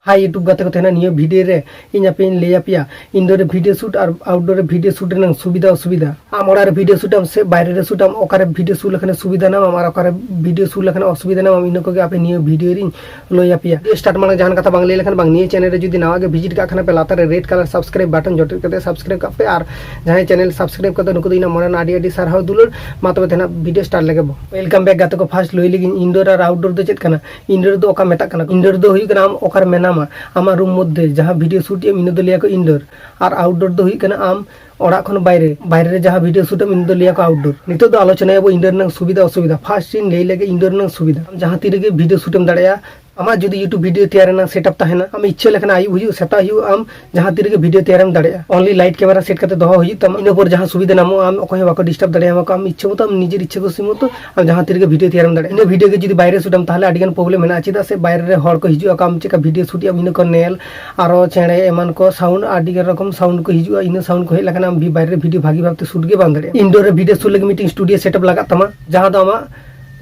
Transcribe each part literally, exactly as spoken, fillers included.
Hi YouTube ᱜᱟᱛᱮ ᱠᱚ, ᱛᱮᱦᱮᱧ ᱱᱤᱭᱟᱹ ᱵᱷᱤᱰᱤᱭᱳ ᱨᱮ ᱤᱧ ᱟᱯᱮᱧ ᱞᱟᱹᱭ ᱟᱯᱮᱭᱟ ᱤᱱᱰᱳᱨ ᱨᱮ ᱵᱷᱤᱰᱤᱭᱳ ᱥᱩᱴ ᱟᱨ ᱟᱣᱩᱴᱰᱳᱨ ᱨᱮ ᱵᱷᱤᱰᱤᱭᱳ ᱥᱩᱴ ᱨᱮᱱᱟᱜ ᱥᱩᱵᱤᱫᱷᱟ ᱚᱥᱩᱵᱤᱫᱷᱟ᱾ ᱟᱢ ᱚᱲᱟᱜ ᱨᱮ ᱵᱷᱤᱰᱤᱭᱳ ᱥᱩᱴ ᱟᱢ ᱥᱮ ᱵᱟᱭᱨᱮ ᱨᱮ ᱥᱩᱴ ᱟᱢ, ᱚᱠᱟᱨᱮ ᱵᱷᱤᱰᱤᱭᱳ ᱥᱩᱴ ᱞᱮᱠᱷᱟᱱ ᱥᱩᱵᱤᱫᱷᱟ ᱧᱟᱢ ᱟᱢ ᱟᱨ ᱚᱠᱟᱨᱮ ᱵᱷᱤᱰᱤᱭᱳ ᱥᱩᱴ ᱞᱮᱠᱷᱟᱱ ᱚᱥᱩᱵᱤᱫᱷᱟ ᱧᱟᱢ ᱟᱢ, ᱤᱱᱟᱹ ᱠᱚᱜᱮ ᱟᱯᱮ ᱱᱤᱭᱟᱹ ᱵᱷᱤᱰᱤᱭᱳ ᱨᱤᱧ ᱞᱟᱹᱭ ᱟᱯᱮᱭᱟ᱾ ᱵᱷᱤᱰᱤᱭᱳ ᱥᱴᱟᱨᱴ ᱢᱟᱲᱟᱝ ᱡᱟᱦᱟᱱ ᱠᱟᱛᱷᱟ ᱵᱟᱝ ᱞᱟᱹᱭ ᱞᱮᱠᱷᱟᱱ ᱵᱟᱝ, ᱱᱤᱭᱟᱹ ᱪᱮᱱᱮᱞ ᱨᱮ ᱡᱩᱫᱤ ᱱᱟᱣᱟ ᱜᱮ ᱵᱷᱤᱡᱤᱴ ᱠᱟᱜ ᱠᱷᱟᱱ ᱯᱮ, ᱞᱟᱛᱟᱨ ᱨᱮ ᱨᱮᱰ ᱠᱟᱞᱟᱨ ᱥᱟᱵᱥᱠᱨᱟᱭᱤᱵ ᱵᱟᱴᱚᱱ ᱡᱚᱴᱮᱫ ᱠᱟᱛᱮ ᱥᱟᱵᱥᱠᱨᱟᱭᱤᱵ ᱠᱟᱜ ᱯᱮ ᱟᱨ ᱡᱟᱦᱟᱸᱭ ᱪᱮᱱᱮᱞ ᱥᱟᱵᱥᱠᱨᱟᱭᱤᱵ ᱠᱟᱫᱟ ᱱᱩᱠᱩ ᱫᱚ ᱤᱧᱟᱹᱜ ᱢᱚᱱᱮ ᱨᱮᱱᱟᱜ ᱟᱹᱰᱤ ᱟᱹᱰᱤ ᱥᱟᱨᱦᱟᱣ ᱫᱩᱞᱟᱹᱲ᱾ ᱢᱟ ᱛᱚᱵᱮ ᱛᱮᱦᱮᱧᱟᱜ ᱵᱷᱤᱰᱤᱭᱳ ᱥᱴᱟᱨᱴ ᱞᱮᱜᱮ ᱵᱚ᱾ ᱳᱭᱮᱞᱠᱟᱢ ᱵᱮᱠ ᱜᱟᱛᱮ ᱠᱚ, ᱯᱷᱟᱥᱴ ᱞᱟᱹᱭ ᱞᱟᱹᱜᱤᱧ ᱤᱱᱰᱳᱨ ᱟᱨ ᱟᱣᱩᱴᱰᱳᱨ ᱫᱚ ᱪᱮᱫ ᱠᱟᱱᱟ? ᱤᱱᱰᱳᱨ ᱫᱚ ᱚᱠᱟ ᱢᱮᱛᱟᱜ ᱠᱟᱱᱟ? ᱤᱱᱰᱳᱨ ᱫᱚ ᱦᱩᱭᱩᱜ ᱠᱟᱱᱟ ᱟᱢ ᱚᱠᱟᱨᱮ ᱢᱮᱱᱟᱢᱟ, ᱟᱢᱟᱜ ᱨᱩᱢ ᱢᱚᱫᱽᱫᱷᱮ ᱡᱟᱦᱟᱸ ᱵᱷᱤᱰᱤᱭᱳ ᱥᱩᱴ ᱮᱢ, ᱤᱱᱟᱹ ᱫᱚ ᱞᱟᱹᱭᱟᱠᱚ ᱤᱱᱰᱳᱨ᱾ ᱟᱨ ᱟᱣᱩᱴᱰᱳᱨ ᱫᱚ ᱦᱩᱭᱩᱜ ᱠᱟᱱᱟ ᱟᱢ ᱚᱲᱟᱜ ᱠᱷᱚᱱ ᱵᱟᱭᱨᱮ, ᱵᱟᱭᱨᱮ ᱨᱮ ᱡᱟᱦᱟᱸ ᱵᱷᱤᱰᱤᱭᱳ ᱥᱩᱴ ᱮᱢ, ᱤᱱᱟᱹ ᱫᱚ ᱞᱟᱹᱭᱟᱠᱚ ᱟᱣᱩᱴᱰᱳᱨ᱾ ᱱᱤᱛᱚᱜ ᱫᱚ ᱟᱞᱳᱪᱚᱱᱟᱭᱟᱵᱚ ᱤᱱᱰᱳᱨ ᱨᱮᱱᱟᱜ ᱥᱩᱵᱤᱫᱷᱟ ᱚᱥᱩᱵᱤᱫᱷᱟ᱾ ᱯᱷᱟᱥᱴ ᱤᱧ ᱞᱟᱹᱭ ᱞᱮᱜᱮ ᱤᱱᱰᱳᱨ ᱨᱮᱱᱟᱜ ᱥᱩᱵᱤᱫᱷᱟ᱾ ᱟᱢ ᱡᱟᱦᱟᱸ ᱛᱤ ᱨᱮᱜᱮ ᱵᱷᱤᱰᱤᱭᱳ ᱥᱩᱴ ᱮᱢ ᱫᱟᱲᱮᱭᱟᱜᱼᱟ᱾ ᱟᱢᱟᱜ ᱡᱩᱫᱤ YouTube ᱵᱷᱤᱰᱤᱭᱳ ᱛᱮᱭᱟᱨ ᱨᱮᱱᱟᱜ ᱥᱮᱴᱟᱯ ᱛᱟᱦᱮᱱᱟ, ᱟᱢ ᱤᱪᱪᱷᱟᱹ ᱞᱮᱠᱷᱟᱱ ᱟᱹᱭᱩᱵ ᱦᱩᱭᱩᱜ, ᱥᱮᱛᱟᱜ ᱦᱩᱭᱩᱜ, ᱟᱢ ᱡᱟᱦᱟᱸ ᱛᱤ ᱨᱮᱜᱮ ᱵᱷᱤᱰᱤᱭᱳ ᱛᱮᱭᱟᱨᱮᱢ ᱫᱟᱲᱮᱭᱟᱜᱼᱟ᱾ ᱚᱱᱞᱤ ᱞᱟᱭᱤᱴ ᱠᱮᱢᱮᱨᱟ ᱥᱮᱴ ᱠᱟᱛᱮ ᱫᱚᱦᱚ ᱦᱩᱭᱩᱜ ᱛᱟᱢᱟ᱾ ᱤᱱᱟᱹ ᱯᱚᱨ ᱡᱟᱦᱟᱸ ᱥᱩᱵᱤᱫᱷᱟ ᱧᱟᱢᱚᱜᱼᱟ, ᱟᱢ ᱚᱠᱚᱭ ᱦᱚᱸ ᱵᱟᱠᱚ ᱰᱤᱥᱴᱟᱵ ᱫᱟᱲᱮᱭᱟᱢᱟ, ᱟᱢ ᱤᱪᱪᱷᱟᱹ ᱢᱚᱛᱚ, ᱟᱢ ᱱᱤᱡᱮᱨ ᱤᱪᱪᱷᱟᱹ ᱠᱩᱥᱤ ᱢᱚᱛᱚ ᱟᱢ ᱡᱟᱦᱟᱸ ᱛᱤ ᱨᱮᱜᱮ ᱵᱷᱤᱰᱤᱭᱳ ᱛᱮᱭᱟᱨᱮᱢ ᱫᱟᱲᱮᱭᱟᱜᱼᱟ᱾ ᱤᱱᱟᱹ ᱵᱷᱤᱰᱤᱭᱳ ᱜᱮ ᱡᱩᱫᱤ ᱵᱟᱭᱨᱮ ᱥᱩᱴ ᱟᱢ, ᱛᱟᱦᱚᱞᱮ ᱟᱹᱰᱤ ᱜᱟᱱ ᱯᱨᱚᱵᱞᱮᱢ ᱢᱮᱱᱟᱜᱼᱟ᱾ ᱪᱮᱫᱟᱜ ᱥᱮ ᱵᱟᱭᱨᱮ ᱨᱮ ᱦᱚᱲ ᱠᱚ ᱦᱤᱡᱩᱜᱼᱟ, ᱟᱢ ᱪᱮᱠᱟ ᱵᱷᱤᱰᱤᱭᱳ ᱥᱩᱴ ᱮᱫ ᱟᱢ, ᱤᱱᱟᱹ ᱠᱚ ᱧᱮᱞ, ᱟᱨᱚ ᱪᱮᱬᱮ ᱮᱢᱟᱱ ᱠᱚ ᱥᱟᱣᱩᱱᱰ, ᱟᱹᱰᱤ ᱜᱟᱱ ᱨᱚᱠᱚᱢ ᱥᱟᱣᱩᱱᱰ ᱠᱚ ᱦᱤᱡᱩᱜᱼᱟ᱾ ᱤᱱᱟᱹ ᱥᱟᱣᱩᱱᱰ ᱠᱚ ᱦᱮᱡ ᱞᱮᱠᱷᱟᱱ ᱟᱢ ᱵᱷᱤ-, ᱵᱟᱭᱨᱮ ᱨᱮ ᱵᱷᱤᱰᱤᱭᱳ ᱵᱷᱟᱹᱜᱤ ᱵᱷᱟᱵᱛᱮ ᱥᱩᱴ ᱜᱮ ᱵᱟᱝ ᱫᱟᱲᱮᱭᱟᱜᱼᱟ᱾ ᱤᱱᱰᱳᱨ ᱨᱮ ᱵᱷᱤᱰᱤᱭᱳ ᱥᱩᱴ ᱞᱟᱹᱜᱤᱫ ᱢᱤᱫᱴᱮᱱ ᱥᱴᱩᱰᱤᱭᱳ ᱥᱮᱴᱟᱯ ᱞᱟᱜᱟᱜ ᱛᱟᱢᱟ, ᱡᱟᱦᱟᱸ ᱫᱚ ᱟᱢᱟᱜ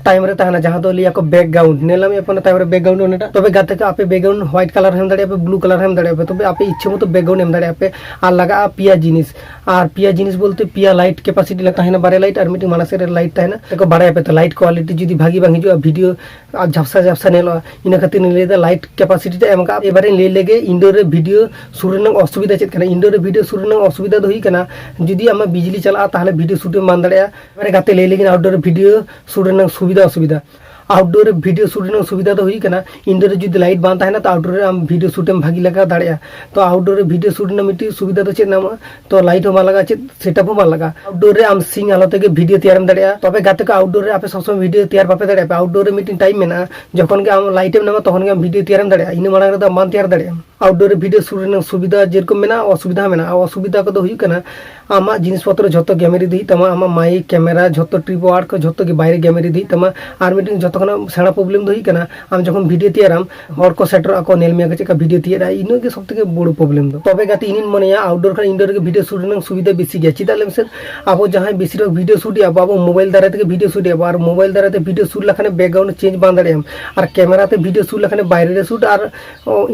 ᱛᱟᱭᱚᱢ ᱨᱮ ᱛᱟᱦᱮᱱᱟ, ᱡᱟᱦᱟᱸ ᱫᱚ ᱞᱟᱹᱭᱟᱠᱚ ᱵᱮᱠᱜᱨᱟᱣᱩᱱᱰ᱾ ᱧᱮᱞᱟᱢ ᱮᱯᱚᱱ ᱛᱟᱭᱚᱢ ᱨᱮ ᱵᱮᱠᱜᱨᱟᱣᱩᱱᱰ ᱚᱱᱟᱴᱟᱜ᱾ ᱛᱚᱵᱮ ᱜᱟᱛᱮ ᱠᱚ, ᱟᱯᱮ ᱵᱮᱠᱜᱨᱟᱣᱩᱱᱰ ᱦᱳᱣᱟᱭᱤᱴ ᱠᱟᱞᱟᱨ ᱦᱚᱸ ᱮᱢ ᱫᱟᱲᱮᱭᱟᱜᱼᱟ ᱯᱮ, ᱵᱞᱩ ᱠᱟᱞᱟᱨ ᱦᱚᱸ ᱮᱢ ᱫᱟᱲᱮᱭᱟᱜᱼᱟ ᱯᱮ, ᱛᱚᱵᱮ ᱟᱯᱮ ᱤᱪᱪᱷᱟᱹ ᱢᱚᱛᱚ ᱵᱮᱠᱜᱨᱟᱣᱩᱱᱰ ᱮᱢ ᱫᱟᱲᱮᱭᱟᱜᱼᱟ ᱯᱮ᱾ ᱟᱨ ᱞᱟᱜᱟᱜᱼᱟ ᱯᱮᱭᱟ ᱡᱤᱱᱤᱥ, ᱟᱨ ᱯᱮᱭᱟ ᱡᱤᱱᱤᱥ ᱵᱚᱞᱛᱮ ᱯᱮᱭᱟ ᱞᱟᱭᱤᱴ ᱠᱮᱯᱟᱥᱤᱴᱤ ᱛᱟᱦᱮᱱᱟ, ᱵᱟᱨᱭᱟ ᱞᱟᱭᱤᱴ ᱟᱨ ᱢᱤᱫᱴᱤᱡ ᱢᱟᱲᱟᱝ ᱥᱮᱫ ᱨᱮ ᱞᱟᱭᱤᱴ ᱛᱟᱦᱮᱱᱟ᱾ ᱛᱮᱠᱚ ᱵᱟᱲᱟᱭᱟ ᱯᱮ ᱛᱚ, ᱞᱟᱭᱤᱴ ᱠᱳᱣᱟᱞᱤᱴᱤ ᱡᱩᱫᱤ ᱵᱷᱟᱹᱜᱤ ᱵᱟᱝ ᱦᱤᱡᱩᱜᱼᱟ, ᱵᱷᱤᱰᱤᱭᱳ ᱟᱨ ᱡᱷᱟᱯᱥᱟ ᱡᱷᱟᱯᱥᱟ ᱧᱮᱞᱚᱜᱼᱟ᱾ ᱤᱱᱟᱹ ᱠᱷᱟᱹᱛᱤᱨ ᱤᱧ ᱞᱟᱹᱭᱫᱟ ᱞᱟᱭᱤᱴ ᱠᱮᱯᱟᱥᱤᱴᱤ ᱴᱟ ᱮᱢ ᱠᱟᱜᱼᱟ᱾ ᱮᱵᱟᱨᱮᱧ ᱞᱟᱹᱭ ᱞᱮᱜᱮ ᱤᱱᱰᱳᱨ ᱨᱮ ᱵᱷᱤᱰᱤᱭᱳ ᱥᱩᱴ ᱨᱮᱱᱟᱜ ᱚᱥᱩᱵᱤᱫᱟ ᱪᱮᱫ ᱠᱟᱱᱟ᱾ ᱤᱱᱰᱳᱨ ᱨᱮ ᱵᱷᱤᱰᱤᱭᱳ ᱥᱩᱴ ᱨᱮᱱᱟᱜ ᱚᱥᱩᱵᱤᱫᱟ ᱫᱚ ᱦᱩᱭᱩᱜ ᱠᱟᱱᱟ, ᱡᱩᱫᱤ ᱟᱢᱟᱜ ᱵᱤᱡᱽᱞᱤ ᱪᱟᱞᱟᱜᱼᱟ, ᱛᱟᱦᱚᱞᱮ ᱵᱷᱤᱰᱤᱭᱳ ᱥᱩᱴ ᱮᱢ ᱵᱟᱝ ᱫᱟᱲᱮᱭᱟᱜᱼᱟ᱾ ᱮᱵᱟᱨᱮ ᱜᱟᱛᱮ ᱞᱟᱹᱭ ᱞᱮᱜᱤᱧ ᱟᱣᱩᱴᱰᱳᱨ ᱨᱮ ᱵᱷᱤᱰᱤᱭᱳ ᱥᱩᱴ ᱨᱮᱱᱟᱜ ᱥᱩᱵᱤᱫᱟ ᱚᱥᱩᱵᱤᱫᱟ᱾ ᱟᱣᱩᱴᱰᱳᱨ ᱨᱮ ᱵᱷᱤᱰᱤᱭᱳ ᱥᱩᱴ ᱨᱮᱱᱟᱜ ᱥᱩᱵᱤᱫᱟ ᱫᱚ ᱦᱩᱭᱩᱜ ᱠᱟᱱᱟ, ᱤᱱᱰᱳᱨ ᱨᱮ ᱡᱩᱫᱤ ᱞᱟᱭᱤᱴ ᱵᱟᱝ ᱛᱟᱦᱮᱱᱟ, ᱛᱚ ᱟᱣᱩᱴᱰᱳᱨ ᱨᱮ ᱟᱢ ᱵᱷᱤᱰᱤᱭᱳ ᱥᱩᱴ ᱮᱢ ᱵᱷᱟᱹᱜᱤ ᱞᱮᱠᱟ ᱫᱟᱲᱮᱭᱟᱜᱼᱟ᱾ ᱛᱚ ᱟᱣᱩᱴᱰᱳᱨ ᱨᱮ ᱵᱷᱤᱰᱤᱭᱳ ᱥᱩᱴ ᱨᱮᱱᱟᱜ ᱢᱤᱫᱴᱤᱡ ᱥᱩᱵᱤᱫᱟ ᱫᱚ ᱪᱮᱫ ᱧᱟᱢᱚᱜᱼᱟ? ᱛᱚ ᱞᱟᱭᱤᱴ ᱦᱚᱸ ᱵᱟᱝ ᱞᱟᱜᱟᱜᱼᱟ, ᱪᱮᱫ ᱥᱮᱴᱟᱯ ᱦᱚᱸ ᱵᱟᱝ ᱞᱟᱜᱟᱜᱼᱟ᱾ ᱟᱣᱩᱴᱰᱳᱨ ᱨᱮ ᱟᱢ ᱥᱤᱝ ᱟᱞᱚ ᱛᱮᱜᱮ ᱵᱷᱤᱰᱤᱭᱳ ᱛᱮᱭᱟᱨᱮᱢ ᱫᱟᱲᱮᱭᱟᱜᱼᱟ᱾ ᱛᱚᱵᱮ ᱜᱟᱛᱮ ᱠᱚ, ᱟᱣᱩᱴᱰᱳᱨ ᱨᱮ ᱟᱯᱮ ᱥᱚᱵ ᱥᱚᱢᱚᱭ ᱵᱷᱤᱰᱤᱭᱳ ᱛᱮᱭᱟᱨ ᱵᱟᱯᱮ ᱫᱟᱲᱮᱭᱟᱜᱼᱟ᱾ ᱟᱣᱩᱴᱰᱳᱨ ᱨᱮ ᱢᱤᱫᱴᱤᱡ ᱴᱟᱭᱤᱢ ᱢᱮᱱᱟᱜᱼᱟ, ᱡᱚᱠᱷᱚᱱ ᱜᱮ ᱟᱢ ᱞᱟᱭᱤᱴ ᱮᱢ ᱧᱟᱢᱟ, ᱛᱚᱠᱷᱚᱱ ᱜᱮ ᱟᱢ ᱵᱷᱤᱰᱤᱭᱳ ᱛᱮᱭᱟᱨᱮᱢ ᱫᱟᱲᱮᱭᱟᱜᱼᱟ᱾ ᱤᱱᱟᱹ ᱢᱟᱲᱟᱝ ᱨᱮᱫᱚ ᱟᱢ ᱵᱟᱢ ᱛᱮᱭᱟᱨ ᱫᱟᱲᱮᱭᱟᱜᱼᱟ᱾ ᱟᱣᱩᱴᱰᱳᱨ ᱨᱮ ᱵᱷᱤᱰᱤᱭᱳ ᱥᱩᱴ ᱨᱮᱱᱟᱜ ᱥᱩᱵᱤᱫᱷᱟ ᱡᱮᱨᱚᱠᱚᱢ ᱢᱮᱱᱟᱜᱼᱟ, ᱚᱥᱩᱵᱤᱫᱷᱟ ᱦᱚᱸ ᱢᱮᱱᱟᱜᱼᱟ᱾ ᱚᱥᱩᱵᱤᱫᱷᱟ ᱠᱚᱫᱚ ᱦᱩᱭᱩᱜ ᱠᱟᱱᱟ, ᱟᱢᱟᱜ ᱡᱤᱱᱤᱥ ᱯᱚᱛᱨᱚ ᱡᱷᱚᱛᱚ ᱜᱮ ᱢᱮᱨᱮᱡᱽ ᱦᱩᱭᱩᱜ ᱛᱟᱢᱟ, ᱟᱢᱟᱜ ᱢᱟᱭᱤᱠ, ᱠᱮᱢᱮᱨᱟ, ᱡᱷᱚᱛᱚ ᱴᱨᱤᱯᱳᱰ ᱠᱚ ᱡᱷᱚᱛᱚ ᱜᱮ ᱵᱟᱭᱨᱮ ᱜᱮ ᱢᱮᱨᱮᱡᱽ ᱦᱩᱭᱩᱜ ᱛᱟᱢᱟ᱾ ᱟᱨ ᱢᱤᱫᱴᱮᱱ ᱡᱷᱚᱛᱚ ᱠᱷᱚᱱᱟᱜ ᱥᱮᱬᱟ ᱯᱨᱚᱵᱞᱮᱢ ᱫᱚ ᱦᱩᱭᱩᱜ ᱠᱟᱱᱟ, ᱟᱢ ᱡᱚᱠᱷᱚᱱ ᱵᱷᱤᱰᱤᱭᱳ ᱛᱮᱭᱟᱨᱟᱢ, ᱦᱚᱲ ᱠᱚ ᱥᱮᱴᱮᱨᱚᱜᱼᱟ ᱠᱚ, ᱧᱮᱞ ᱢᱮᱭᱟ ᱠᱚ ᱪᱮᱫ ᱞᱮᱠᱟ ᱵᱷᱤᱰᱤᱭᱳ ᱛᱮᱭᱟᱨᱟ, ᱤᱱᱟᱹ ᱜᱮ ᱥᱚᱵ ᱛᱷᱮᱠᱮ ᱵᱚᱲᱚ ᱯᱨᱚᱵᱞᱮᱢ ᱫᱚ᱾ ᱛᱚᱵᱮ ᱜᱟᱛᱮ, ᱤᱧᱤᱧ ᱢᱚᱱᱮᱭᱟ ᱟᱣᱩᱴᱰᱳᱨ ᱠᱷᱚᱱ ᱤᱱᱰᱳᱨ ᱨᱮᱜᱮ ᱵᱷᱤᱰᱤᱭᱳ ᱥᱩᱴ ᱨᱮᱱᱟᱜ ᱥᱩᱵᱤᱫᱷᱟ ᱵᱮᱥᱤ ᱜᱮᱭᱟ᱾ ᱪᱮᱫᱟᱜ ᱞᱟᱹᱭ ᱢᱮᱥᱮ, ᱟᱵᱚ ᱡᱟᱦᱟᱸᱭ ᱵᱮᱥᱤᱨ ᱵᱷᱟᱜᱽ ᱵᱷᱤᱰᱤᱭᱳ ᱥᱩᱴ ᱮᱫᱼᱟ ᱵᱚ, ᱟᱵᱚ ᱢᱳᱵᱟᱭᱤᱞ ᱫᱟᱨᱟᱭ ᱛᱮᱜᱮ ᱵᱷᱤᱰᱤᱭᱳ ᱥᱩᱴ ᱮᱫᱼᱟ ᱵᱚ, ᱟᱨ ᱢᱳᱵᱟᱭᱤᱞ ᱫᱟᱨᱟᱭ ᱛᱮ ᱵᱷᱤᱰᱤᱭᱳ ᱥᱩᱴ ᱞᱮᱠᱷᱟᱱ ᱵᱮᱠᱜᱨᱟᱣᱩᱱᱰ ᱪᱮᱧᱡᱽ ᱵᱟᱝ ᱫᱟᱲᱮᱭᱟᱜᱼᱟᱢ, ᱟᱨ ᱠᱮᱢᱮᱨᱟ ᱛᱮ ᱵᱷᱤᱰᱤᱭᱳ ᱥᱩᱴ ᱞᱮᱠᱷᱟᱱ ᱵᱟᱭᱨᱮ ᱨᱮ ᱥᱩᱴ ᱟᱨ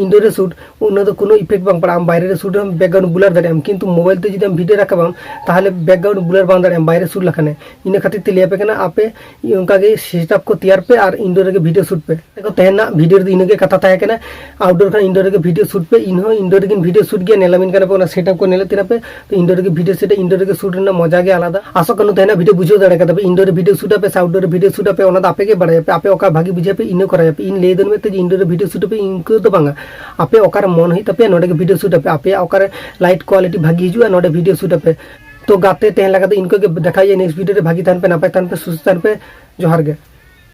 ᱤᱱᱰᱳᱨ ᱨᱮ ᱥᱩᱴ, ᱚᱱᱟ ᱫᱚ ᱠᱳᱱᱳ ᱤᱯᱷᱮᱠᱴ ᱵᱟᱝ ᱯᱟᱲᱟᱜᱼᱟ᱾ ᱟᱢ ᱵᱟᱭᱨᱮ ᱨᱮ ᱥᱩᱴ ᱨᱮᱦᱚᱸ ᱵᱮᱠᱜᱨᱟᱣᱩᱱᱰ ᱵᱞᱟᱨ ᱫᱟᱲᱮᱭᱟᱜᱼᱟᱢ, ᱠᱤᱱᱛᱩ ᱢᱳᱵᱟᱭᱤᱞ ᱛᱮ ᱡᱩᱫᱤ ᱟᱢ ᱵᱷᱤᱰᱤᱭᱳ ᱨᱟᱠᱟᱵᱟᱢ, ᱛᱟᱦᱚᱞᱮ ᱵᱮᱠᱜᱨᱟᱣᱩᱱᱰ ᱵᱞᱟᱨ ᱵᱟᱝ ᱫᱟᱲᱮᱭᱟᱜᱼᱟᱢ, ᱵᱟᱭᱨᱮ ᱥᱩᱴ ᱞᱮᱠᱷᱟᱱᱮ᱾ ᱤᱱᱟᱹ ᱠᱷᱟᱹᱛᱤᱨ ᱛᱮ ᱞᱟᱹᱭ ᱟᱯᱮ ᱠᱟᱱᱟ, ᱟᱯᱮ ᱚᱱᱠᱟ ᱜᱮ ᱥᱮᱴᱟᱯ ᱠᱚ ᱛᱮᱭᱟᱨ ᱯᱮ ᱟᱨ ᱤᱱᱰᱳᱨ ᱨᱮᱜᱮ ᱵᱷᱤᱰᱤᱭᱳ ᱥᱩᱴ ᱯᱮ᱾ ᱛᱮᱦᱮᱧᱟᱜ ᱵᱷᱤᱰᱤᱭᱳ ᱨᱮᱫᱚ ᱤᱱᱟᱹᱜᱮ ᱠᱟᱛᱷᱟ ᱛᱟᱦᱮᱸ ᱠᱟᱱᱟ᱾ ᱟᱣᱩᱴᱰᱳᱨ ᱠᱷᱚᱱ ᱤᱱᱰᱳᱨ ᱨᱮᱜᱮ ᱵᱷᱤᱰᱤᱭᱳ ᱥᱩᱴ ᱯᱮ᱾ ᱤᱧ ᱦᱚᱸ ᱤᱱᱰᱳᱨ ᱨᱮᱜᱮᱧ ᱵᱷᱤᱰᱤᱭᱳ ᱥᱩᱴ ᱜᱮᱭᱟ, ᱧᱮᱞᱟᱢᱤᱧ ᱠᱟᱱᱟ ᱯᱮ ᱚᱱᱟ ᱥᱮᱴᱟᱯ ᱠᱚ ᱧᱮᱞᱮᱫ ᱛᱤᱧᱟ ᱯᱮ᱾ ᱛᱚ ᱤᱱᱰᱳᱨ ᱨᱮᱜᱮ ᱵᱷᱤᱰᱤᱭᱳ ᱥᱩᱴ, ᱤᱱᱰᱳᱨ ᱨᱮᱜᱮ ᱥᱩᱴ ᱨᱮᱱᱟᱜ ᱢᱚᱡᱟ ᱜᱮ ᱟᱞᱟᱫᱟ᱾ ᱟᱥᱚᱜ ᱠᱟᱱᱟ ᱛᱮᱦᱮᱧᱟᱜ ᱵᱷᱤᱰᱤᱭᱳ ᱵᱩᱡᱷᱟᱹᱣ ᱫᱟᱲᱮ ᱠᱟᱫᱟ ᱯᱮ᱾ ᱤᱱᱰᱳᱨ ᱨᱮ ᱵᱷᱤᱰᱤᱭᱳ ᱥᱩᱴ ᱟᱯᱮ ᱥᱮ ᱟᱣᱩᱴᱰᱳᱨ ᱨᱮ ᱵᱷᱤᱰᱤᱭᱳ ᱥᱩᱴ ᱟᱯᱮ, ᱚᱱᱟ ᱫᱚ ᱟᱯᱮ ᱜᱮ ᱵᱟᱲᱟᱭᱟᱯᱮ, ᱟᱯᱮ ᱚᱠᱟ ᱵᱷᱟᱜᱤ ᱵᱩᱡᱷᱟᱹᱣ ᱯᱮ ᱤᱱᱟᱹ ᱠᱚᱨᱟᱣ ᱟᱯᱮ᱾ ᱤᱧ ᱞᱟᱹᱭ ᱫᱚ ᱢᱮᱱᱛᱮ ᱡᱮ ᱤᱱᱰᱳᱨ ᱨᱮ ᱵᱷᱤᱰᱤᱭᱳ ᱥᱩᱴ ᱟᱯᱮ ᱤᱱᱠᱟᱹ ᱫᱚ ᱵᱟᱝᱟ, ᱟᱯᱮ ᱚᱠᱟᱨᱮ ᱢᱚᱱ ᱦᱩᱭᱩᱜ ᱛᱟᱯᱮᱭᱟ ᱱᱚᱰᱮ ᱜᱮ ᱵᱷᱤᱰᱤᱭᱳ ᱥᱩᱴ ᱟᱯᱮ, ᱟᱯᱮᱭᱟᱜ ᱚᱠᱟᱨᱮ ᱞᱟᱭᱤᱴ ᱠᱳᱣᱟᱞᱤᱴᱤ ᱵᱷᱟᱜᱤ ᱦᱤᱡᱩᱜᱼᱟ ᱱᱚᱰᱮ ᱵᱷᱤᱰᱤᱭᱳ ᱥᱩᱴ ᱟᱯᱮ᱾ ᱛᱚ ᱜᱟᱛᱮ, ᱛᱮᱦᱮᱧ ᱞᱮᱠᱟ ᱫᱚ ᱤᱱᱠᱟᱹ ᱜᱮ, ᱫᱮᱠᱷᱟ ᱦᱩᱭᱩᱜᱼᱟ ᱱᱮᱠᱥᱴ ᱵᱷᱤᱰᱤᱭᱳ ᱨᱮ᱾ ᱵᱷᱟᱜᱤ ᱛᱟᱦᱮᱱ ᱯᱮ, ᱱᱟᱯᱟᱭ ᱛᱟᱦᱮᱱ ᱯᱮ, ᱥᱩᱥᱛᱷ ᱛᱟᱦᱮᱱ ᱯᱮ᱾ ᱡᱚᱦᱟᱨ ᱜᱮ᱾